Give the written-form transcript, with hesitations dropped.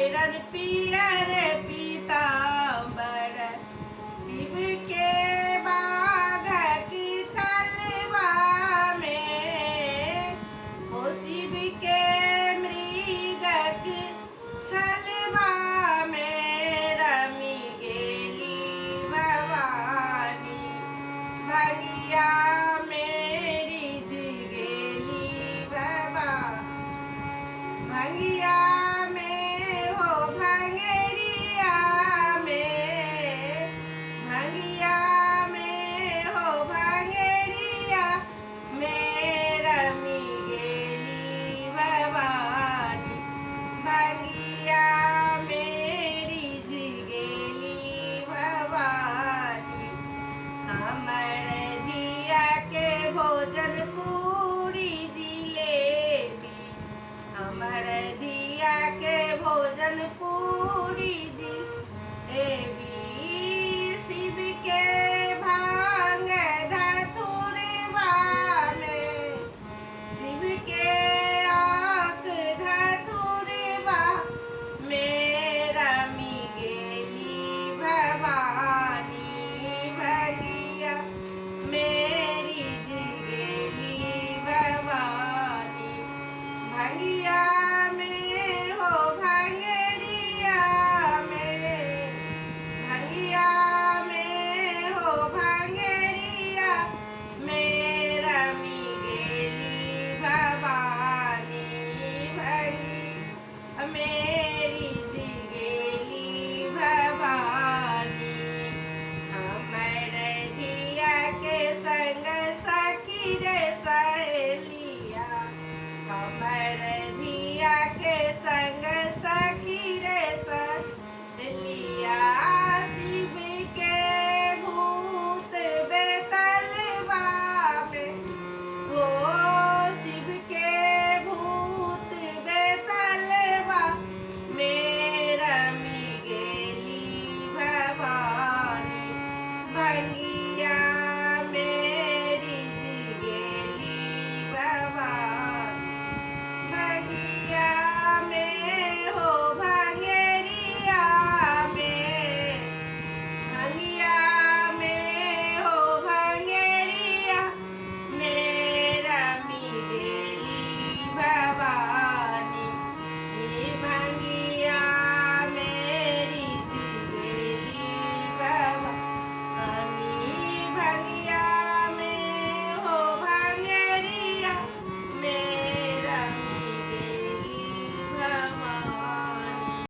पहिरन पियर पीताम्बर, शिव के बाघक छलवा में, हो शिव के मृगक छलवा में रमि गेली भवानी, भगिया में रिझ गेली भवानी। भंगिया में हो भंगेरिया में, भंगिया में हो भंगेरिया में रमि गेली भवानी, भंगिया में रिझ गेली भवानी। हमर धिया के भोजन पूरी जिलेबी, हमर धिया के भोजन पूरी जिलेबी।